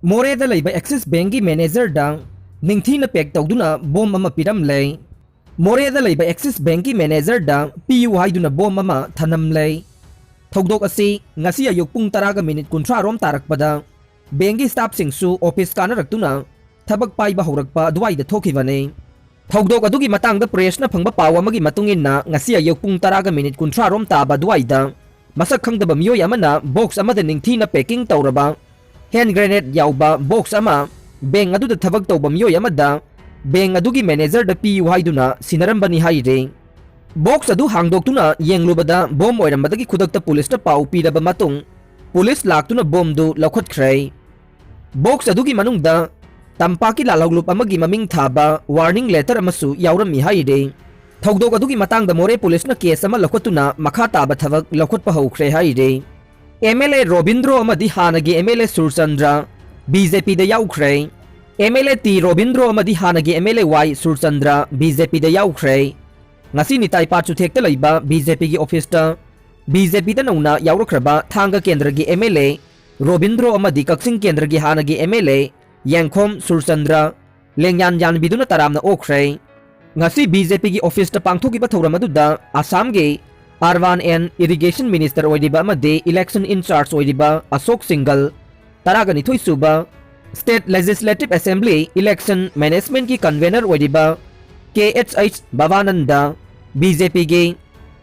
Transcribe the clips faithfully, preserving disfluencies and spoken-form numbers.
ꯃꯣꯔꯦꯗ ꯂꯩꯕ ꯑꯦꯛꯁꯤꯁ ꯕꯦꯡꯒꯤ ꯃꯦꯅꯦꯖꯔꯗ ꯅꯤꯡꯊꯤꯅ ꯄꯦꯛ ꯇꯧꯗꯨꯅ ꯕꯣꯝ ꯑꯃ ꯄꯤꯔꯝꯂꯦ꯫ ꯃꯣꯔꯦꯗ ꯂꯩꯕ ꯑꯦꯛꯁꯤꯁ ꯕꯦꯡꯒꯤ ꯃꯦꯅꯦꯖꯔꯗ ꯄꯤꯌꯨ ꯍꯥꯏꯗꯨꯅ ꯕꯣꯝ ꯑꯃ ꯊꯅꯝꯂꯦ꯫ ꯊꯧꯗꯣꯛ ꯑꯁꯤ ꯉꯁꯤ ꯑꯌꯨꯛ ꯄꯨꯡ ꯇꯔꯥꯒ ꯃꯤꯅꯤꯠ ꯀꯨꯟꯊ꯭ꯔꯥ ꯔꯣꯝ ꯇꯥꯔꯛꯄꯗ ꯕꯦꯡꯒꯤ ꯁ꯭ꯇꯥꯐꯁꯤꯡꯁꯨ ꯑꯣꯐꯤꯁ ꯀꯥꯅꯔꯛꯇꯨꯅ ꯊꯕꯛ ꯄꯥꯏꯕ ꯍꯧꯔꯛꯄ ꯑꯗꯨꯋꯥꯏꯗ ꯊꯣꯛꯈꯤꯕꯅꯤ꯫ ꯊꯧꯗꯣꯛ ꯑꯗꯨꯒꯤ ꯃꯇꯥꯡꯗ ꯄ꯭ꯔꯦꯁꯅ ꯐꯪꯕ ꯄꯥꯎ ꯑꯃꯒꯤ ꯃꯇꯨꯡ ꯏꯟꯅ, ꯉꯁꯤ ꯑꯌꯨꯛ ꯄꯨꯡ ꯇꯔꯥꯒ ꯃꯤꯅꯤꯠ ꯀꯨꯟꯊ꯭ꯔꯥ ꯔꯣꯝ ꯇꯥꯕ ꯑꯗꯨꯋꯥꯏꯗ ꯃꯁꯛ ꯈꯪꯗꯕ ꯃꯤꯑꯣꯏ ꯑꯃꯅ ꯕꯣꯛꯁ ꯑꯃꯗ ꯅꯤꯡꯊꯤꯅ ꯄꯦꯀꯤꯡ ꯇꯧꯔꯕ ꯍꯦꯟ ꯒ꯭ꯔꯦꯅꯦꯗ ꯌꯥꯎꯕ ꯕꯣꯛꯁ ꯑꯃ ꯕꯦꯡ ꯑꯗꯨꯗ ꯊꯕꯛ ꯇꯧꯕ ꯃꯤꯑꯣꯏ ꯑꯃꯗ ꯕꯦꯡ ꯑꯗꯨꯒꯤ ꯃꯦꯅꯦꯖꯔꯗ ꯄꯤꯌꯨ ꯍꯥꯏꯗꯨꯅ ꯁꯤꯟꯅꯔꯝꯕꯅꯤ ꯍꯥꯏꯔꯤ꯫ ꯕꯣꯛꯁ ꯑꯗꯨ ꯍꯥꯡꯗꯣꯛꯇꯨꯅ ꯌꯦꯡꯂꯨꯕꯗ ꯕꯣꯝ ꯑꯣꯏꯔꯝꯕꯗꯒꯤ ꯈꯨꯗꯛꯇ ꯄꯨꯂꯤꯁꯇ ꯄꯥꯎ ꯄꯤꯔꯕ ꯃꯇꯨꯡ ꯄꯨꯂꯤꯁ ꯂꯥꯛꯇꯨꯅ ꯕꯣꯝꯗꯨ ꯂꯧꯈꯠꯈ꯭ꯔꯦ꯫ ꯕꯣꯛꯁ ꯑꯗꯨꯒꯤ ꯃꯅꯨꯡꯗ ꯇꯝꯄꯥꯛꯀꯤ ꯂꯥꯜꯍꯧꯂꯨꯞ ꯑꯃꯒꯤ ꯃꯃꯤꯡ ꯊꯥꯕ ꯋꯥꯔꯅꯤꯡ ꯂꯦꯇꯔ ꯑꯃꯁꯨ ꯌꯥꯎꯔꯝꯃꯤ ꯍꯥꯏꯔꯤ꯫ ꯊꯧꯗꯣꯛ ꯑꯗꯨꯒꯤ ꯃꯇꯥꯡꯗ ꯃꯣꯔꯦ ꯄꯨꯂꯤꯁꯅ ꯀꯦꯁ ꯑꯃ ꯂꯧꯈꯠꯇꯨꯅ ꯃꯈꯥ ꯇꯥꯕ ꯊꯕꯛ ꯂꯧꯈꯠꯄ ꯍꯧꯈ꯭ꯔꯦ ꯍꯥꯏꯔꯤ꯫ ꯑꯦꯝ ꯑꯦꯜ ꯑꯦ ꯔꯣꯕꯤꯟꯗ꯭ꯔꯣ ꯑꯃꯗꯤ ꯍꯥꯟꯅꯒꯤ M L A Surchandra B J ꯄꯤꯗ ꯌꯥꯎꯈ꯭ꯔꯦ꯫ M L A T Robindro ꯑꯃꯗꯤ ꯍꯥꯟꯅꯒꯤ M L A Y Surchandra B J ꯄꯤꯗ ꯌꯥꯎꯈ꯭ꯔꯦ꯫ ꯉꯁꯤ ꯅꯤꯇꯥꯏ ꯄꯥꯠ ꯆꯨꯊꯦꯛꯇ ꯂꯩꯕ ꯕꯤ ꯖꯦ ꯄꯤꯒꯤ ꯑꯣꯐꯤꯁꯇ ꯕꯤ ꯖꯦ ꯄꯤꯗ ꯅꯧꯅ ꯌꯥꯎꯔꯛꯈ꯭ꯔꯕ ꯊꯥꯡꯒ ꯀꯦꯟꯗ꯭ꯔꯒꯤ ꯑꯦꯝ ꯑꯦꯜ ꯑꯦ ꯔꯣꯕꯤꯟꯗ꯭ꯔꯣ ꯑꯃꯗꯤ ꯀꯛꯆꯤꯡ ꯀꯦꯟꯗ꯭ꯔꯒꯤ ꯍꯥꯟꯅꯒꯤ ꯑꯦꯝ ꯑꯦꯜ ꯑꯦ ꯌꯦꯡꯈꯣꯝ ꯁꯨꯔꯆꯟꯗ꯭ꯔ ꯂꯦꯡꯌꯥꯟ ꯌꯥꯟꯕꯤꯗꯨꯅ ꯇꯔꯥꯝꯅ ꯑꯣꯛꯈ꯭ꯔꯦ꯫ ꯉꯁꯤ ꯕꯤ ꯖꯦ ꯄꯤꯒꯤ ꯑꯣꯐꯤꯁꯇ ꯄꯥꯡꯊꯣꯛꯈꯤꯕ ꯊꯧꯔꯝ ꯑꯗꯨꯗ ꯑꯁꯥꯝꯒꯤ ꯑꯔꯕꯥꯟ ꯑꯦꯟ ꯏꯔꯤꯒꯦꯁꯟ ꯃꯤꯅꯤꯁꯇꯔ ꯑꯣꯏꯔꯤꯕ ꯑꯃꯗꯤ ꯏꯂꯦꯛꯁꯟ ꯏꯟꯆꯥꯔꯖ ꯑꯣꯏꯔꯤꯕ ꯑꯁꯣꯛ ꯁꯤꯡꯒꯜ, ꯇꯔꯥꯒ ꯅꯤꯊꯣꯏ ꯁꯨꯕ ꯁ꯭ꯇꯦꯠ ꯂꯦꯖꯤꯁꯂꯦꯇꯤꯚ ꯑꯦꯁꯦꯝꯕ꯭ꯂꯤ ꯏꯂꯦꯛꯁꯟ ꯃꯦꯅꯦꯖꯃꯦꯟꯠꯀꯤ ꯀꯟꯚꯦꯅꯔ ꯑꯣꯏꯔꯤꯕ K H H Bhabananda, B J ꯄꯤꯒꯤ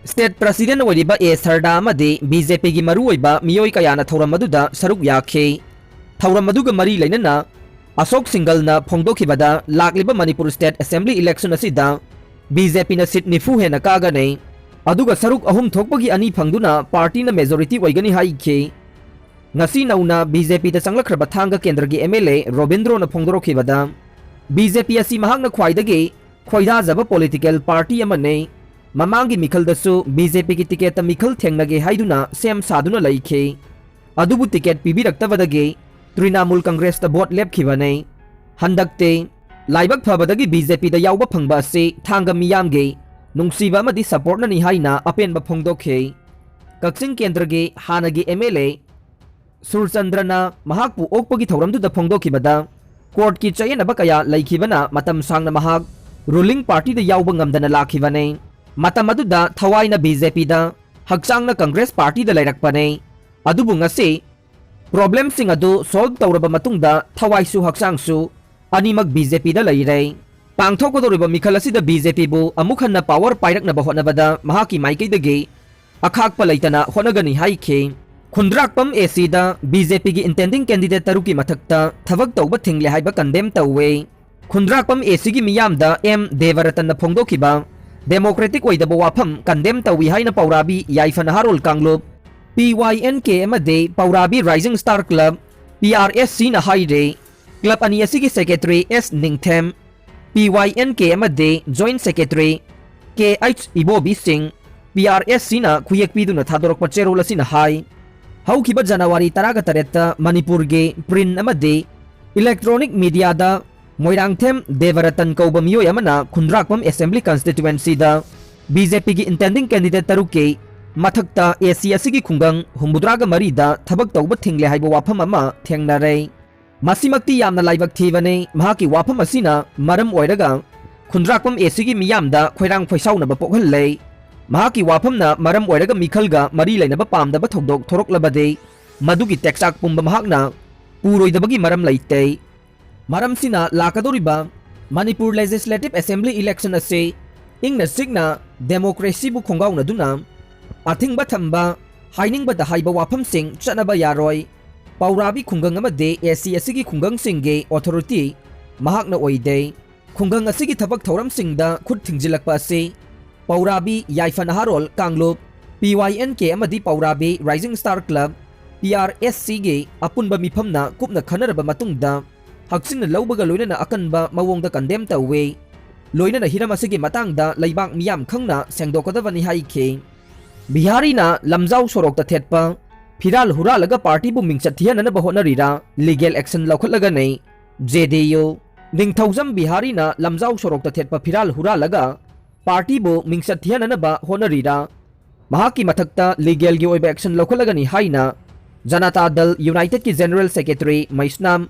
ꯁ꯭ꯇꯦꯠ ꯄ꯭ꯔꯁꯤꯗꯦꯟꯠ ꯑꯣꯏꯔꯤꯕ ꯑꯦ ꯁꯔꯗꯥ ꯑꯃꯗꯤ ꯕꯤ ꯖꯦ ꯄꯤꯒꯤ ꯃꯔꯨꯑꯣꯏꯕ ꯃꯤꯑꯣꯏ ꯀꯌꯥꯅ ꯊꯧꯔꯝ ꯑꯗꯨꯗ ꯁꯔꯨꯛ ꯌꯥꯈꯤ꯫ ꯊꯧꯔꯝ ꯑꯗꯨꯒ ꯃꯔꯤ ꯂꯩꯅꯅ ꯑꯁꯣꯛ ꯁꯤꯡꯒꯜꯅ ꯐꯣꯡꯗꯣꯛꯈꯤꯕꯗ, ꯂꯥꯛꯂꯤꯕ ꯃꯅꯤꯄꯨꯔ ꯁ꯭ꯇꯦꯠ ꯑꯦꯁꯦꯝꯕ꯭ꯂꯤ ꯏꯂꯦꯛꯁꯟ ꯑꯁꯤꯗ ꯕꯤ ꯖꯦ ꯄꯤꯅ ꯁꯤꯠ ꯅꯤꯐꯨ ꯍꯦꯟꯅ ꯀꯥꯒꯅꯤ, ꯑꯗꯨꯒ ꯁꯔꯨꯛ ꯑꯍꯨꯝ ꯊꯣꯛꯄꯒꯤ ꯑꯅꯤ ꯐꯪꯗꯨꯅ ꯄꯥꯔꯇꯤꯅ ꯃꯦꯖꯣꯔꯤꯇꯤ ꯑꯣꯏꯒꯅꯤ ꯍꯥꯏꯈꯤ꯫ ꯉꯁꯤ ꯅꯧꯅ ꯕꯤ ꯖꯦ ꯄꯤꯗ ꯆꯪꯂꯛꯈ꯭ꯔꯕ ꯊꯥꯡꯒ ꯀꯦꯟꯗ꯭ꯔꯒꯤ ꯑꯦꯝ ꯑꯦꯜ ꯑꯦ ꯔꯣꯕꯤꯟꯗ꯭ꯔꯣꯅ ꯐꯣꯡꯗꯣꯔꯛꯈꯤꯕꯗ, ꯕꯤ ꯖꯦ ꯄꯤ ꯑꯁꯤ ꯃꯍꯥꯛꯅ ꯈ꯭ꯋꯥꯏꯗꯒꯤ ꯈꯣꯏꯗꯥꯖꯕ ꯄꯣꯂꯤꯇꯤꯀꯦꯜ ꯄꯥꯔꯇꯤ ꯑꯃꯅꯤ꯫ ꯃꯃꯥꯡꯒꯤ ꯃꯤꯈꯜꯗꯁꯨ ꯕꯤ ꯖꯦ ꯄꯤꯒꯤ ꯇꯤꯀꯦꯠꯇ ꯃꯤꯈꯜ ꯊꯦꯡꯅꯒꯦ ꯍꯥꯏꯗꯨꯅ ꯁꯦꯝ ꯁꯥꯗꯨꯅ ꯂꯩꯈꯤ꯫ ꯑꯗꯨꯕꯨ ꯇꯤꯀꯦꯠ ꯄꯤꯕꯤꯔꯛꯇꯕꯗꯒꯤ ꯇ꯭ꯔꯤꯅꯥꯃꯨꯜ ꯀꯪꯒ꯭ꯔꯦꯁꯇ ꯚꯣꯠ ꯂꯦꯞꯈꯤꯕꯅꯤ꯫ ꯍꯟꯗꯛꯇꯤ ꯂꯥꯏꯕꯛ ꯐꯕꯗꯒꯤ ꯕꯤ ꯖꯦ ꯄꯤꯗ ꯌꯥꯎꯕ ꯐꯪꯕ ꯑꯁꯤ ꯊꯥꯡꯒ ꯃꯤꯌꯥꯝꯒꯤ ꯅꯨꯡꯁꯤꯕ ꯑꯃꯗꯤ ꯁꯄꯣꯔꯠꯅꯅꯤ ꯍꯥꯏꯅ ꯑꯄꯦꯟꯕ ꯐꯣꯡꯗꯣꯛꯈꯤ꯫ ꯀꯛꯆꯤꯡ ꯀꯦꯟꯗ꯭ꯔꯒꯤ ꯍꯥꯟꯅꯒꯤ ꯑꯦꯝ ꯑꯦꯜ ꯑꯦ ꯁꯨꯔꯆꯟꯗ꯭ꯔꯅ ꯃꯍꯥꯛꯄꯨ ꯑꯣꯛꯄꯒꯤ ꯊꯧꯔꯝꯗꯨꯗ ꯐꯣꯡꯗꯣꯛꯈꯤꯕꯗ, ꯀꯣꯔꯠꯀꯤ ꯆꯌꯦꯠꯅꯕ ꯀꯌꯥ ꯂꯩꯈꯤꯕꯅ ꯃꯇꯝ ꯁꯥꯡꯅ ꯃꯍꯥꯛ ꯔꯨꯂꯤꯡ ꯄꯥꯔꯇꯤꯗ ꯌꯥꯎꯕ ꯉꯝꯗꯅ ꯂꯥꯛꯈꯤꯕꯅꯤ꯫ ꯃꯇꯝ ꯑꯗꯨꯗ ꯊꯋꯥꯏꯅ ꯕꯤ ꯖꯦ ꯄꯤꯗ, ꯍꯛꯆꯥꯡꯅ ꯀꯪꯒ꯭ꯔꯦꯁ ꯄꯥꯔꯇꯤꯗ ꯂꯩꯔꯛꯄꯅꯤ꯫ ꯑꯗꯨꯕꯨ ꯉꯁꯤ ꯄ꯭ꯔꯣꯕ꯭ꯂꯦꯝꯁꯤꯡ ꯑꯗꯨ ꯁꯣꯜꯕ ꯇꯧꯔꯕ ꯃꯇꯨꯡꯗ ꯊꯋꯥꯏꯁꯨ ꯍꯛꯆꯥꯡꯁꯨ ꯑꯅꯤꯃꯛ ꯕꯤ ꯖꯦ ꯄꯤꯗ ꯂꯩꯔꯦ꯫ ꯄꯥꯡꯊꯣꯛꯀꯗꯧꯔꯤꯕ ꯃꯤꯈꯜ ꯑꯁꯤꯗ ꯕꯤ ꯖꯦ ꯄꯤꯕꯨ ꯑꯃꯨꯛ ꯍꯟꯅ ꯄꯥꯋꯔ ꯄꯥꯏꯔꯛꯅꯕ ꯍꯣꯠꯅꯕꯗ ꯃꯍꯥꯛꯀꯤ ꯃꯥꯏꯀꯩꯗꯒꯤ ꯑꯈꯥꯛꯄ ꯂꯩꯇꯅ ꯍꯣꯠꯅꯒꯅꯤ ꯍꯥꯏꯈꯤ꯫ ꯈꯨꯟꯗ꯭ꯔꯥꯛꯄꯝ ꯑꯦ ꯁꯤꯗ ꯕꯤ ꯖꯦ ꯄꯤꯒꯤ intending candidate ꯇꯔꯨꯛꯀꯤ ꯃꯊꯛꯇ ꯊꯕꯛ ꯇꯧꯕ ꯊꯤꯡꯂꯦ ꯍꯥꯏꯕ ꯀꯟꯗꯦꯝ ꯇꯧꯋꯦ꯫ ꯈꯨꯟꯗ꯭ꯔꯥꯛꯄꯝ ꯑꯦ ꯁꯤꯒꯤ ꯃꯤꯌꯥꯝꯗ ꯑꯦꯝ ꯗꯦꯕꯔꯇꯟꯅ ꯐꯣꯡꯗꯣꯛꯈꯤꯕ ꯗꯦꯃꯣꯀ꯭ꯔꯦꯇꯤꯛ ꯑꯣꯏꯗꯕ ꯋꯥꯐꯝ ꯀꯟꯗꯦꯝ ꯇꯧꯏ ꯍꯥꯏꯅ ꯄꯧꯔꯥꯕꯤ ꯌꯥꯏꯐ ꯅꯍꯥꯔꯣꯜ ꯀꯥꯡꯂꯨꯞ, ꯄꯤ ꯋꯥꯏ ꯑꯦꯟ ꯀꯦ, ꯑꯃꯗꯤ Pourabi rising star club, P R S ꯁꯤꯅ ꯍꯥꯏꯔꯦ꯫ ꯀ꯭ꯂꯕ ꯑꯅꯤ ꯑꯁꯤꯒꯤ ꯁꯦꯀ꯭ꯔꯦꯇꯔꯤ ꯑꯦꯁ ꯅꯤꯡꯊꯦꯝ, ꯄꯤ ꯋꯥꯏ ꯑꯦꯟ ꯀꯦ, ꯑꯃꯗꯤ ꯖꯣꯏꯟꯠ ꯁꯦꯀ꯭ꯔꯦꯇꯔꯤ ꯀꯦ ꯑꯩꯆ ꯏꯕꯣꯕꯤ ꯁꯤꯡ, ꯄꯤ ꯑꯥꯔ ꯑꯦꯁ ꯁꯤꯅ ꯈꯨꯌꯦꯛ ꯄꯤꯗꯨꯅ ꯊꯥꯗꯣꯔꯛꯄ ꯆꯦꯔꯣꯜ ꯑꯁꯤꯅ ꯍꯥꯏ, ꯍꯧꯈꯤꯕ ꯖꯅꯋꯥꯔꯤ ꯇꯔꯥꯒ ꯇꯔꯦꯠꯇ ꯃꯅꯤꯄꯨꯔꯒꯤ ꯄ꯭ꯔꯤꯟ ꯑꯃꯗꯤ ꯏꯂꯦꯛꯇ꯭ꯔꯣꯅꯤꯛ ꯃꯤꯗꯤꯌꯥꯗ ꯃꯣꯏꯔꯥꯡꯊꯦꯝ ꯗꯦꯕꯔꯇꯟ ꯀꯧꯕ ꯃꯤꯑꯣꯏ ꯑꯃꯅ ꯈꯨꯟꯗ꯭ꯔꯥꯛꯄꯝ ꯑꯦꯁꯦꯝꯕ꯭ꯂꯤ ꯀꯟꯁꯇꯤꯇ꯭ꯋꯦꯟꯁꯤꯗ ꯕꯤ ꯖꯦ ꯄꯤꯒꯤ intending candidate ꯇꯔꯨꯛꯀꯤ ꯃꯊꯛꯇ ꯑꯦ ꯁꯤ ꯑꯁꯤꯒꯤ ꯈꯨꯡꯒꯪ ꯍꯨꯝꯐꯨꯇꯔꯥꯒ ꯃꯔꯤꯗ ꯊꯕꯛ ꯇꯧꯕ ꯊꯤꯡꯂꯦ ꯍꯥꯏꯕ ꯋꯥꯐꯝ ꯑꯃ ꯊꯦꯡꯅꯔꯦ꯫ ꯃꯁꯤꯃꯛꯇꯤ ꯌꯥꯝꯅ ꯂꯥꯏꯕꯛ ꯊꯤꯕꯅꯤ꯫ ꯃꯍꯥꯛꯀꯤ ꯋꯥꯐꯝ ꯑꯁꯤꯅ ꯃꯔꯝ ꯑꯣꯏꯔꯒ ꯈꯨꯟꯗ꯭ꯔꯥꯛꯄꯝ ꯑꯦ ꯁꯤꯒꯤ ꯃꯤꯌꯥꯝꯗ ꯈꯣꯏꯔꯥꯡ ꯈꯣꯏꯁꯥꯎꯅꯕ ꯄꯣꯛꯍꯜꯂꯦ꯫ ꯃꯍꯥꯛꯀꯤ ꯋꯥꯐꯝꯅ ꯃꯔꯝ ꯑꯣꯏꯔꯒ ꯃꯤꯈꯜꯒ ꯃꯔꯤ ꯂꯩꯅꯕ ꯄꯥꯝꯗꯕ ꯊꯧꯗꯣꯛ ꯊꯣꯔꯛꯂꯕꯗꯤ ꯃꯗꯨꯒꯤ ꯇꯦꯛꯆꯥꯛ ꯄꯨꯝꯕ ꯃꯍꯥꯛꯅ ꯄꯨꯔꯣꯏꯗꯕꯒꯤ ꯃꯔꯝ ꯂꯩꯇꯦ꯫ ꯃꯔꯝꯁꯤꯅ ꯂꯥꯛꯀꯗꯧꯔꯤꯕ ꯃꯅꯤꯄꯨꯔ ꯂꯦꯖꯤꯁꯂꯦꯇꯤꯚ ꯑꯦꯁꯦꯝꯕ꯭ꯂꯤ ꯏꯂꯦꯛꯁꯟ ꯑꯁꯤ ꯏꯪꯅ ꯆꯤꯛꯅ ꯗꯦꯃꯣꯀ꯭ꯔꯦꯁꯤꯕꯨ ꯈꯣꯡꯒꯥꯎꯅꯗꯨꯅ ꯑꯊꯤꯡꯕ ꯊꯝꯕ, ꯍꯥꯏꯅꯤꯡꯕꯗ ꯍꯥꯏꯕ ꯋꯥꯐꯝꯁꯤꯡ ꯆꯠꯅꯕ ꯌꯥꯔꯣꯏ꯫ ꯄꯧꯔꯥꯕꯤ ꯈꯨꯡꯒꯪ ꯑꯃꯗꯤ ꯑꯦ ꯁꯤ ꯑꯁꯤꯒꯤ ꯈꯨꯡꯒꯪꯁꯤꯡꯒꯤ ꯑꯣꯊꯣꯔꯤꯇꯤ ꯃꯍꯥꯛꯅ ꯑꯣꯏꯗꯦ꯫ ꯈꯨꯡꯒꯪ ꯑꯁꯤꯒꯤ ꯊꯕꯛ ꯊꯧꯔꯝꯁꯤꯡꯗ ꯈꯨꯠ ꯊꯤꯡꯖꯤꯜꯂꯛꯄ ꯑꯁꯤ ꯄꯧꯔꯥꯕꯤ ꯌꯥꯏꯐ ꯅꯍꯥꯔꯣꯜ ꯀꯥꯡꯂꯨꯞ, ꯄꯤ ꯋꯥꯏ ꯑꯦꯟ ꯀꯦ, ꯑꯃꯗꯤ Pourabi rising star club, P R S ꯁꯤꯒꯤ ꯑꯄꯨꯟꯕ ꯃꯤꯐꯝꯅ ꯀꯨꯞꯅ ꯈꯟꯅꯔꯕ ꯃꯇꯨꯡꯗ ꯍꯛꯆꯤꯟꯅ ꯂꯧꯕꯒ ꯂꯣꯏꯅꯅ ꯑꯀꯟꯕ ꯃꯑꯣꯡꯗ ꯀꯟꯗꯦꯝ ꯇꯧꯏ꯫ ꯂꯣꯏꯅꯅ ꯍꯤꯔꯝ ꯑꯁꯤꯒꯤ ꯃꯇꯥꯡꯗ ꯂꯩꯕꯥꯛ ꯃꯤꯌꯥꯝ ꯈꯪꯅ ꯁꯦꯡꯗꯣꯛꯀꯗꯕꯅꯤ ꯍꯥꯏꯈꯤ꯫ ꯕꯤꯍꯥꯔꯤꯅ ꯂꯝꯖꯥꯎ ꯁꯣꯔꯣꯛꯇ ꯊꯦꯠꯄ ꯐꯤꯔꯥꯜ ꯍꯨꯔꯥꯜꯂꯒ ꯄꯥꯔꯇꯤꯕꯨ ꯃꯤꯡꯆꯠ ꯊꯤꯍꯟꯅꯅꯕ ꯍꯣꯠꯅꯔꯤꯔꯥ? ꯂꯤꯒꯦꯜ ꯑꯦꯛꯁꯟ ꯂꯧꯈꯠꯂꯒꯅꯤ꯫ J D U. ꯅꯤꯡꯊꯧꯖꯝ ꯕꯤꯍꯥꯔꯤꯅ ꯂꯝꯖꯥꯎ ꯁꯣꯔꯣꯛꯇ ꯊꯦꯠꯄ ꯐꯤꯔꯥꯜ ꯍꯨꯔꯥꯜꯂꯒ ꯄꯥꯔꯇꯤꯕꯨ ꯃꯤꯡꯆꯠ ꯊꯤꯍꯟꯅꯅꯕ ꯍꯣꯠꯅꯔꯤꯔꯥ? ꯃꯍꯥꯛꯀꯤ ꯃꯊꯛꯇ ꯂꯤꯒꯦꯜꯒꯤ ꯑꯣꯏꯕ ꯑꯦꯛꯁꯟ ꯂꯧꯈꯠꯂꯒꯅꯤ ꯍꯥꯏꯅ ꯖꯅꯇꯥ ꯗꯜ ꯌꯨꯅꯥꯏꯇꯦꯗꯀꯤ ꯖꯦꯅꯔꯦꯜ ꯁꯦꯀ꯭ꯔꯦꯇꯔꯤ ꯃꯩꯁꯅꯥꯝ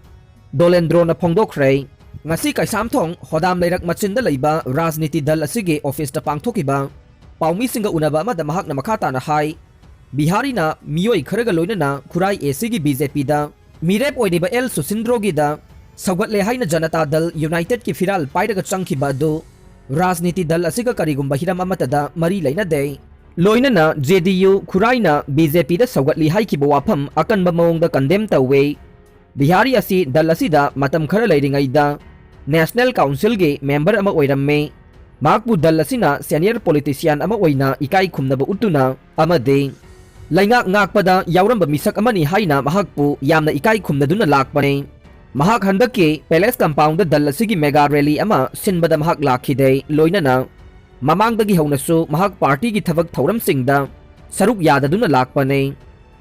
ꯗꯣꯂꯦꯟꯗ꯭ꯔꯣꯅ ꯐꯣꯡꯗꯣꯛꯈ꯭ꯔꯦ꯫ ꯉꯁꯤ ꯀꯩꯁꯥꯝꯊꯣꯡ ꯍꯣꯗꯥꯝ ꯂꯩꯔꯛ ꯃꯆꯤꯟꯗ ꯂꯩꯕ ꯔꯥꯖꯅꯤꯇꯤ ꯗꯜ ꯑꯁꯤꯒꯤ ꯑꯣꯐꯤꯁꯇ ꯄꯥꯡꯊꯣꯛꯈꯤꯕ ꯄꯥꯎꯃꯤꯁꯤꯡꯒ ꯎꯅꯕ ꯑꯃꯗ ꯃꯍꯥꯛꯅ ꯃꯈꯥ ꯇꯥꯅ ꯍꯥꯏ, ꯕꯤꯍꯥꯔꯤꯅ ꯃꯤꯑꯣꯏ ꯈꯔꯒ ꯂꯣꯏꯅꯅ ꯈꯨꯔꯥꯏ ꯑꯦ ꯁꯤꯒꯤ ꯕꯤ ꯖꯦ ꯄꯤꯗ ꯃꯤꯔꯦꯞ ꯑꯣꯏꯔꯤꯕ ꯑꯦꯜ ꯁꯨꯁꯤꯟꯗ꯭ꯔꯣꯒꯤꯗ ꯁꯧꯒꯠꯂꯦ ꯍꯥꯏꯅ ꯖꯅꯇꯥ ꯗꯜ ꯌꯨꯅꯥꯏꯇꯦꯗꯀꯤ ꯐꯤꯔꯥꯜ ꯄꯥꯏꯔꯒ ꯆꯪꯈꯤꯕ ꯑꯗꯨ ꯔꯥꯖꯅꯤꯇꯤ ꯗꯜ ꯑꯁꯤꯒ ꯀꯔꯤꯒꯨꯝꯕ ꯍꯤꯔꯝ ꯑꯃꯠꯇꯗ ꯃꯔꯤ ꯂꯩꯅꯗꯦ꯫ ꯂꯣꯏꯅꯅ J D U ꯈꯨꯔꯥꯏꯅ B J ꯄꯤꯗ ꯁꯧꯒꯠꯂꯤ ꯍꯥꯏꯈꯤꯕ ꯋꯥꯐꯝ ꯑꯀꯟꯕ ꯃꯑꯣꯡꯗ ꯀꯟꯗꯦꯝ ꯇꯧꯋꯦ꯫ ꯕꯤꯍꯥꯔꯤ ꯑꯁꯤ ꯗꯜ ꯑꯁꯤꯗ ꯃꯇꯝ ꯈꯔ ꯂꯩꯔꯤꯉꯩꯗ ꯅꯦꯁꯅꯦꯜ ꯀꯥꯎꯟꯁꯤꯜꯒꯤ ꯃꯦꯝꯕꯔ ꯑꯃ ꯑꯣꯏꯔꯝꯃꯤ꯫ ꯃꯍꯥꯛꯄꯨ ꯗꯜ ꯑꯁꯤꯅ ꯁꯦꯅꯤꯌꯔ ꯄꯣꯂꯤꯇꯤꯁꯤꯌꯥꯟ ꯑꯃ ꯑꯣꯏꯅ ꯏꯀꯥꯏ ꯈꯨꯝꯅꯕ ꯎꯠꯇꯨꯅ ꯑꯃꯗꯤ ꯂꯩꯉꯥꯛ ꯉꯥꯛꯄꯗ ꯌꯥꯎꯔꯝꯕ ꯃꯤꯁꯛ ꯑꯃꯅꯤ ꯍꯥꯏꯅ ꯃꯍꯥꯛꯄꯨ ꯌꯥꯝꯅ ꯏꯀꯥꯏ ꯈꯨꯝꯅꯗꯨꯅ ꯂꯥꯛꯄꯅꯤ꯫ ꯃꯍꯥꯛ ꯍꯟꯗꯛꯀꯤ ꯄꯦꯂꯦꯁ ꯀꯝꯄꯥꯎꯟꯗ ꯗꯜ ꯑꯁꯤꯒꯤ ꯃꯦꯒꯥ ꯔꯦꯂꯤ ꯑꯃ ꯁꯤꯟꯕꯗ ꯃꯍꯥꯛ ꯂꯥꯛꯈꯤꯗꯦ꯫ ꯂꯣꯏꯅꯅ ꯃꯃꯥꯡꯗꯒꯤ ꯍꯧꯅꯁꯨ ꯃꯍꯥꯛ ꯄꯥꯔꯇꯤꯒꯤ ꯊꯕꯛ ꯊꯧꯔꯝꯁꯤꯡꯗ ꯁꯔꯨꯛ ꯌꯥꯗꯗꯨꯅ ꯂꯥꯛꯄꯅꯤ꯫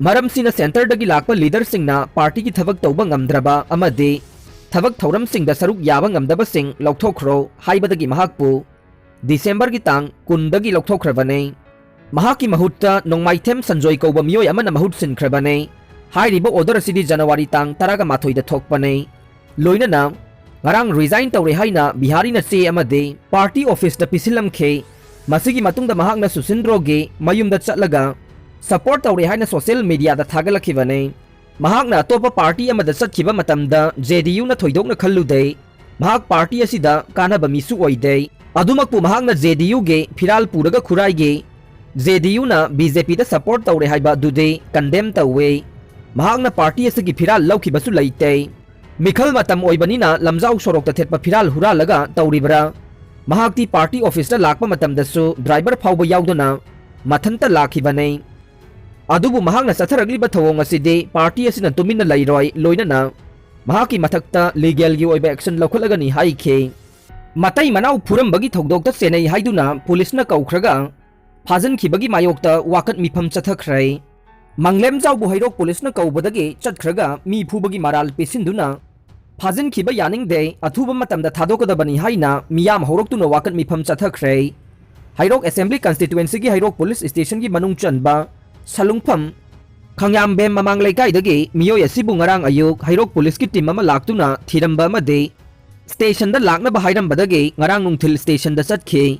ꯃꯔꯝꯁꯤꯅ ꯁꯦꯟꯇꯔꯗꯒꯤ ꯂꯥꯛꯄ ꯂꯤꯗꯔꯁꯤꯡꯅ ꯄꯥꯔꯇꯤꯒꯤ ꯊꯕꯛ ꯇꯧꯕ ꯉꯝꯗ꯭ꯔꯕ ꯑꯃꯗꯤ ꯊꯕꯛ ꯊꯧꯔꯝꯁꯤꯡꯗ ꯁꯔꯨꯛ ꯌꯥꯕ ꯉꯝꯗꯕꯁꯤꯡ ꯂꯧꯊꯣꯛꯈ꯭ꯔꯣ ꯍꯥꯏꯕꯗꯒꯤ ꯃꯍꯥꯛꯄꯨ ꯗꯤꯁꯦꯝꯕꯔꯒꯤ ꯇꯥꯡ ꯀꯨꯟꯗꯒꯤ ꯂꯧꯊꯣꯛꯈ꯭ꯔꯕꯅꯤ꯫ ꯃꯍꯥꯛꯀꯤ ꯃꯍꯨꯠꯇ ꯅꯣꯡꯃꯥꯏꯊꯦꯝ ꯁꯟꯖꯣꯏ ꯀꯧꯕ ꯃꯤꯑꯣꯏ ꯑꯃꯅ ꯃꯍꯨꯠ ꯁꯤꯟꯈ꯭ꯔꯕꯅꯤ꯫ ꯍꯥꯏꯔꯤꯕ ꯑꯣꯔꯗꯔ ꯑꯁꯤꯗꯤ ꯖꯅꯋꯥꯔꯤ ꯇꯥꯡ ꯇꯔꯥꯃꯥꯊꯣꯏꯗ ꯊꯣꯛꯄꯅꯤ꯫ ꯂꯣꯏꯅꯅ ꯉꯔꯥꯡ ꯔꯤꯖꯥꯏꯟ ꯇꯧꯔꯦ ꯍꯥꯏꯅ ꯕꯤꯍꯥꯔꯤꯅ ꯆꯦ ꯑꯃꯗꯤ ꯄꯥꯔꯇꯤ ꯑꯣꯐꯤꯁꯇ ꯄꯤꯁꯤꯜꯂꯝꯈꯤ꯫ ꯃꯁꯤꯒꯤ ꯃꯇꯨꯡꯗ ꯃꯍꯥꯛꯅ ꯁꯨꯁꯤꯟꯗ꯭ꯔꯣꯒꯤ ꯃꯌꯨꯝꯗ ꯆꯠꯂꯒ ꯁꯄꯣꯔꯠ ꯇꯧꯔꯦ ꯍꯥꯏꯅ ꯁꯣꯁꯤꯌꯦꯜ ꯃꯤꯗꯤꯌꯥꯗ ꯊꯥꯒꯠꯂꯛꯈꯤꯕꯅꯤ꯫ ꯃꯍꯥꯛꯅ ꯑꯇꯣꯞꯄ ꯄꯥꯔꯇꯤ ꯑꯃꯗ ꯆꯠꯈꯤꯕ ꯃꯇꯝꯗ ꯖꯦ ꯗꯤ ꯌꯨꯅ ꯊꯣꯏꯗꯣꯛꯅ ꯈꯜꯂꯨꯗꯦ꯫ ꯃꯍꯥꯛ ꯄꯥꯔꯇꯤ ꯑꯁꯤꯗ ꯀꯥꯟꯅꯕ ꯃꯤꯁꯨ ꯑꯣꯏꯗꯦ꯫ ꯑꯗꯨꯃꯛꯄꯨ ꯃꯍꯥꯛꯅ ꯖꯦ ꯗꯤ ꯌꯨꯒꯤ ꯐꯤꯔꯥꯜ ꯄꯨꯔꯒ ꯈꯨꯔꯥꯏꯒꯤ ꯖꯦ ꯗꯤ ꯌꯨꯅ ꯕꯤ ꯖꯦ ꯄꯤꯗ ꯁꯄꯣꯔꯠ ꯇꯧꯔꯦ ꯍꯥꯏꯕ ꯑꯗꯨꯗꯤ ꯀꯟꯗꯦꯝ ꯇꯧꯋꯦ꯫ ꯃꯍꯥꯛꯅ ꯄꯥꯔꯇꯤ ꯑꯁꯤꯒꯤ ꯐꯤꯔꯥꯜ ꯂꯧꯈꯤꯕꯁꯨ ꯂꯩꯇꯦ꯫ ꯃꯤꯈꯜ ꯃꯇꯝ ꯑꯣꯏꯕꯅꯤꯅ ꯂꯝꯖꯥꯎ ꯁꯣꯔꯣꯛꯇ ꯊꯦꯠꯄ ꯐꯤꯔꯥꯜ ꯍꯨꯔꯥꯜꯂꯒ ꯇꯧꯔꯤꯕ꯭ꯔꯥ? ꯃꯍꯥꯛꯇꯤ ꯄꯥꯔꯇꯤ ꯑꯣꯐꯤꯁꯇ ꯂꯥꯛꯄ ꯃꯇꯝꯗꯁꯨ ꯗ꯭ꯔꯥꯏꯚꯔ ꯐꯥꯎꯕ ꯌꯥꯎꯗꯅ ꯃꯊꯟꯇ ꯂꯥꯛꯈꯤꯕꯅꯤ꯫ ꯑꯗꯨꯕꯨ ꯃꯍꯥꯛꯅ ꯆꯠꯊꯔꯛꯂꯤꯕ ꯊꯧꯑꯣꯡ ꯑꯁꯤꯗꯤ ꯄꯥꯔꯇꯤ ꯑꯁꯤꯅ ꯇꯨꯃꯤꯟꯅ ꯂꯩꯔꯣꯏ, ꯂꯣꯏꯅꯅ ꯃꯍꯥꯛꯀꯤ ꯃꯊꯛꯇ ꯂꯤꯒꯦꯜꯒꯤ ꯑꯣꯏꯕ ꯑꯦꯛꯁꯟ ꯂꯧꯈꯠꯂꯒꯅꯤ ꯍꯥꯏꯈꯤ꯫ ꯃꯇꯩ ꯃꯅꯥꯎ ꯐꯨꯔꯝꯕꯒꯤ ꯊꯧꯗꯣꯛꯇ ꯆꯦꯟꯅꯩ ꯍꯥꯏꯗꯨꯅ ꯄꯨꯂꯤꯁꯅ ꯀꯧꯈ꯭ꯔꯒ ꯐꯥꯖꯤꯟꯈꯤꯕꯒꯤ ꯃꯥꯌꯣꯛꯇ ꯋꯥꯀꯠ ꯃꯤꯐꯝ ꯆꯠꯊꯈ꯭ꯔꯦ꯫ ꯃꯪꯂꯦꯝꯖꯥꯎꯕꯨ ꯍꯩꯔꯣꯛ ꯄꯨꯂꯤꯁꯅ ꯀꯧꯕꯗꯒꯤ ꯆꯠꯈ꯭ꯔꯒ ꯃꯤ ꯐꯨꯕꯒꯤ ꯃꯔꯥꯜ ꯄꯤꯁꯤꯟꯗꯨꯅ ꯐꯥꯖꯤꯟꯈꯤꯕ ꯌꯥꯅꯤꯡꯗꯦ, ꯑꯊꯨꯕ ꯃꯇꯝꯗ ꯊꯥꯗꯣꯛꯀꯗꯕꯅꯤ ꯍꯥꯏꯅ ꯃꯤꯌꯥꯝ ꯍꯧꯔꯛꯇꯨꯅ ꯋꯥꯀꯠ ꯃꯤꯐꯝ ꯆꯠꯊꯈ꯭ꯔꯦ꯫ ꯍꯩꯔꯣꯛ ꯑꯦꯁꯦꯝꯕ꯭ꯂꯤ ꯀꯟꯁꯇꯤꯇ꯭ꯋꯦꯟꯁꯤꯒꯤ ꯍꯩꯔꯣꯛ ꯄꯨꯂꯤꯁ ꯁ꯭ꯇꯦꯁꯟꯒꯤ ꯃꯅꯨꯡ ꯆꯟꯕ ꯁꯂꯨꯡꯐꯝ ꯈꯥꯡꯉꯥꯝꯕꯦꯝ ꯃꯃꯥꯡ ꯂꯩꯀꯥꯏꯗꯒꯤ ꯃꯤꯑꯣꯏ ꯑꯁꯤꯕꯨ ꯉꯔꯥꯡ ꯑꯌꯨꯛ ꯍꯩꯔꯣꯛ ꯄꯨꯂꯤꯁꯀꯤ ꯇꯤꯝ ꯑꯃ ꯂꯥꯛꯇꯨꯅ ꯊꯤꯔꯝꯕ ꯑꯃꯗꯤ ꯁ꯭ꯇꯦꯁꯟꯗ ꯂꯥꯛꯅꯕ ꯍꯥꯏꯔꯝꯕꯗꯒꯤ ꯉꯔꯥꯡ ꯅꯨꯡꯊꯤꯜ ꯁ꯭ꯇꯦꯁꯟꯗ ꯆꯠꯈꯤ꯫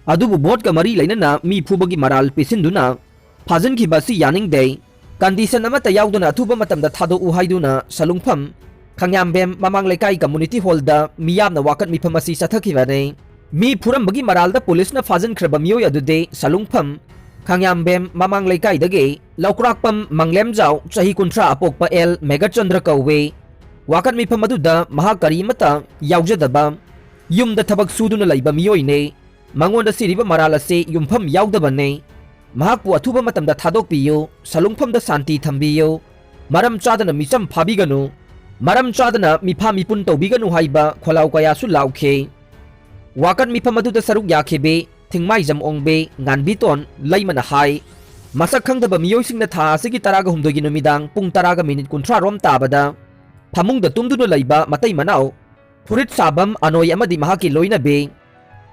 ꯑꯗꯨꯕꯨ ꯚꯣꯠꯀ ꯃꯔꯤ ꯂꯩꯅꯅ ꯃꯤ ꯐꯨꯕꯒꯤ ꯃꯔꯥꯜ ꯄꯤꯁꯤꯟꯗꯨꯅ ꯐꯥꯖꯤꯟꯈꯤꯕ ꯑꯁꯤ ꯌꯥꯅꯤꯡꯗꯦ꯫ ꯀꯟꯗꯤꯁꯟ ꯑꯃꯠꯇ ꯌꯥꯎꯗꯅ ꯑꯊꯨꯕ ꯃꯇꯝꯗ ꯊꯥꯗꯣꯛꯎ ꯍꯥꯏꯗꯨꯅ ꯁꯂꯨꯡꯐꯝ ꯈꯥꯡꯉꯥꯝꯕꯦꯝ ꯃꯃꯥꯡ ꯂꯩꯀꯥꯏ ꯀꯝꯃꯨꯅꯤꯇꯤ ꯍꯣꯜꯗ ꯃꯤꯌꯥꯝꯅ ꯋꯥꯀꯠ ꯃꯤꯐꯝ ꯑꯁꯤ ꯆꯠꯊꯈꯤꯕꯅꯤ꯫ ꯃꯤ ꯐꯨꯔꯝꯕꯒꯤ ꯃꯔꯥꯜꯗ ꯄꯨꯂꯤꯁꯅ ꯐꯥꯖꯤꯟꯈ꯭ꯔꯕ ꯃꯤꯑꯣꯏ ꯑꯗꯨꯗꯤ ꯁꯂꯨꯡꯐꯝ ꯈꯥꯡꯉꯥꯝꯕꯦꯝ ꯃꯃꯥꯡ ꯂꯩꯀꯥꯏꯗꯒꯤ ꯂꯧꯀ꯭ꯔꯥꯛꯄꯝ ꯃꯪꯂꯦꯝꯖꯥꯎ ꯆꯍꯤ ꯀꯨꯟꯊ꯭ꯔꯥ ꯑꯄꯣꯛꯄ ꯑꯦꯜ ꯃꯦꯘꯆꯟꯗ꯭ꯔ ꯀꯧꯋꯤ꯫ ꯋꯥꯀꯠ ꯃꯤꯐꯝ ꯑꯗꯨꯗ ꯃꯍꯥꯛ ꯀꯔꯤꯃꯠꯇ ꯌꯥꯎꯖꯗꯕ, ꯌꯨꯝꯗ ꯊꯕꯛ ꯁꯨꯗꯨꯅ ꯂꯩꯕ ꯃꯤꯑꯣꯏꯅꯤ꯫ ꯃꯉꯣꯟꯗ ꯁꯤꯔꯤꯕ ꯃꯔꯥꯜ ꯑꯁꯤ ꯌꯨꯝꯐꯝ ꯌꯥꯎꯗꯕꯅꯤ꯫ ꯃꯍꯥꯛꯄꯨ ꯑꯊꯨꯕ ꯃꯇꯝꯗ ꯊꯥꯗꯣꯛꯄꯤꯌꯨ, ꯁꯂꯨꯡꯐꯝꯗ ꯁꯥꯟꯇꯤ ꯊꯝꯕꯤꯌꯨ, ꯃꯔꯝ ꯆꯥꯗꯅ ꯃꯤꯆꯝ ꯐꯥꯕꯤꯒꯅꯨ, ꯃꯔꯝ ꯆꯥꯗꯅ ꯃꯤꯐꯥ ꯃꯤꯄꯨꯟ ꯇꯧꯕꯤꯒꯅꯨ ꯍꯥꯏꯕ ꯈꯣꯜꯂꯥꯎ ꯀꯌꯥꯁꯨ ꯂꯥꯎꯈꯤ꯫ ꯋꯥꯀꯠ ꯃꯤꯐꯝ ꯑꯗꯨꯗ ꯁꯔꯨꯛ ꯌꯥꯈꯤꯕꯤ ꯊꯤꯡꯃꯥꯏꯖꯝ ꯑꯣꯡꯕꯤ ꯉꯥꯟꯕꯤꯇꯣꯟ ꯂꯩꯃꯅ ꯍꯥꯏ, ꯃꯁꯛ ꯈꯪꯗꯕ ꯃꯤꯑꯣꯏꯁꯤꯡꯅ ꯊꯥ ꯑꯁꯤꯒꯤ ꯇꯔꯥꯒ ꯍꯨꯝꯗꯣꯏꯒꯤ ꯅꯨꯃꯤꯗꯥꯡ ꯄꯨꯡ ꯇꯔꯥꯒ ꯃꯤꯅꯤꯠ ꯀꯨꯟꯊ꯭ꯔꯥ ꯔꯣꯝ ꯇꯥꯕꯗ ꯐꯃꯨꯡꯗ ꯇꯨꯝꯗꯨꯅ ꯂꯩꯕ ꯃꯇꯩ ꯃꯅꯥꯎ ꯐꯨꯔꯤꯠ ꯁꯥꯕꯝ ꯑꯅꯣꯏ ꯑꯃꯗꯤ ꯃꯍꯥꯛꯀꯤ ꯂꯣꯏꯅꯕꯤ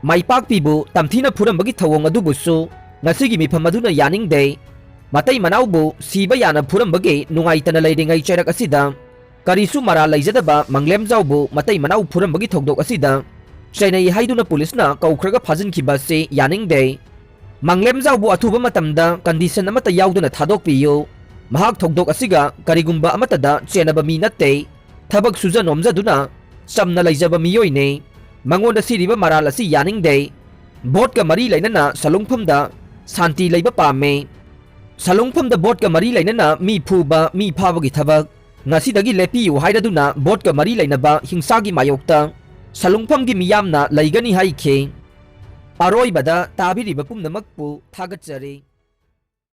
ꯃꯥꯏꯄꯥꯛꯄꯤꯕꯨ ꯇꯝꯊꯤꯅ ꯐꯨꯔꯝꯕꯒꯤ ꯊꯧꯑꯣꯡ ꯑꯗꯨꯕꯨꯁꯨ ꯉꯁꯤꯒꯤ ꯃꯤꯐꯝ ꯑꯗꯨꯅ ꯌꯥꯅꯤꯡꯗꯦ꯫ ꯃꯇꯩ ꯃꯅꯥꯎꯕꯨ ꯁꯤꯕ ꯌꯥꯅ ꯐꯨꯔꯝꯕꯒꯤ ꯅꯨꯡꯉꯥꯏꯇꯅ ꯂꯩꯔꯤꯉꯩ ꯆꯩꯔꯛ ꯑꯁꯤꯗ ꯀꯔꯤꯁꯨ ꯃꯔꯥꯜ ꯂꯩꯖꯗꯕ ꯃꯪꯂꯦꯝꯖꯥꯎꯕꯨ ꯃꯇꯩ ꯃꯅꯥꯎ ꯐꯨꯔꯝꯕꯒꯤ ꯊꯧꯗꯣꯛ ꯑꯁꯤꯗ ꯆꯩꯅꯩ ꯍꯥꯏꯗꯨꯅ ꯄꯨꯂꯤꯁꯅ ꯀꯧꯈ꯭ꯔꯒ ꯐꯥꯖꯤꯟꯈꯤꯕ ꯑꯁꯤ ꯌꯥꯅꯤꯡꯗꯦ꯫ ꯃꯪꯂꯦꯝꯖꯥꯎꯕꯨ ꯑꯊꯨꯕ ꯃꯇꯝꯗ ꯀꯟꯗꯤꯁꯟ ꯑꯃꯠꯇ ꯌꯥꯎꯗꯅ ꯊꯥꯗꯣꯛꯄꯤꯌꯨ꯫ ꯃꯍꯥꯛ ꯊꯧꯗꯣꯛ ꯑꯁꯤꯒ ꯀꯔꯤꯒꯨꯝꯕ ꯑꯃꯠꯇꯗ ꯆꯦꯟꯅꯕ ꯃꯤ ꯅꯠꯇꯦ꯫ ꯊꯕꯛ ꯁꯨꯖ ꯅꯣꯝꯖꯗꯨꯅ ꯆꯝꯅ ꯂꯩꯖꯕ ꯃꯤꯑꯣꯏꯅꯤ꯫ ꯃꯉꯣꯟꯗ ꯁꯤꯔꯤꯕ ꯃꯔꯥꯜ ꯑꯁꯤ ꯌꯥꯅꯤꯡꯗꯦ꯫ ꯚꯣꯠꯀ ꯃꯔꯤ ꯂꯩꯅꯅ ꯁꯂꯨꯡꯐꯝꯗ ꯁꯥꯟꯇꯤ ꯂꯩꯕ ꯄꯥꯝꯃꯤ꯫ ꯁꯂꯨꯡꯐꯝꯗ ꯚꯣꯠꯀ ꯃꯔꯤ ꯂꯩꯅꯅ ꯃꯤ ꯐꯨꯕ, ꯃꯤ ꯐꯥꯕꯒꯤ ꯊꯕꯛ ꯉꯁꯤꯗꯒꯤ ꯂꯦꯞꯄꯤꯌꯨ ꯍꯥꯏꯔꯗꯨꯅ ꯚꯣꯠꯀ ꯃꯔꯤ ꯂꯩꯅꯕ ꯍꯤꯡꯁꯥꯒꯤ ꯃꯥꯌꯣꯛꯇ ꯁꯂꯨꯡꯐꯝꯒꯤ ꯃꯤꯌꯥꯝꯅ ꯂꯩꯒꯅꯤ ꯍꯥꯏꯈꯤ꯫ ꯑꯔꯣꯏꯕꯗ ꯇꯥꯕꯤꯔꯤꯕ ꯄꯨꯝꯅꯃꯛꯄꯨ ꯊꯥꯒꯠꯆꯔꯤ꯫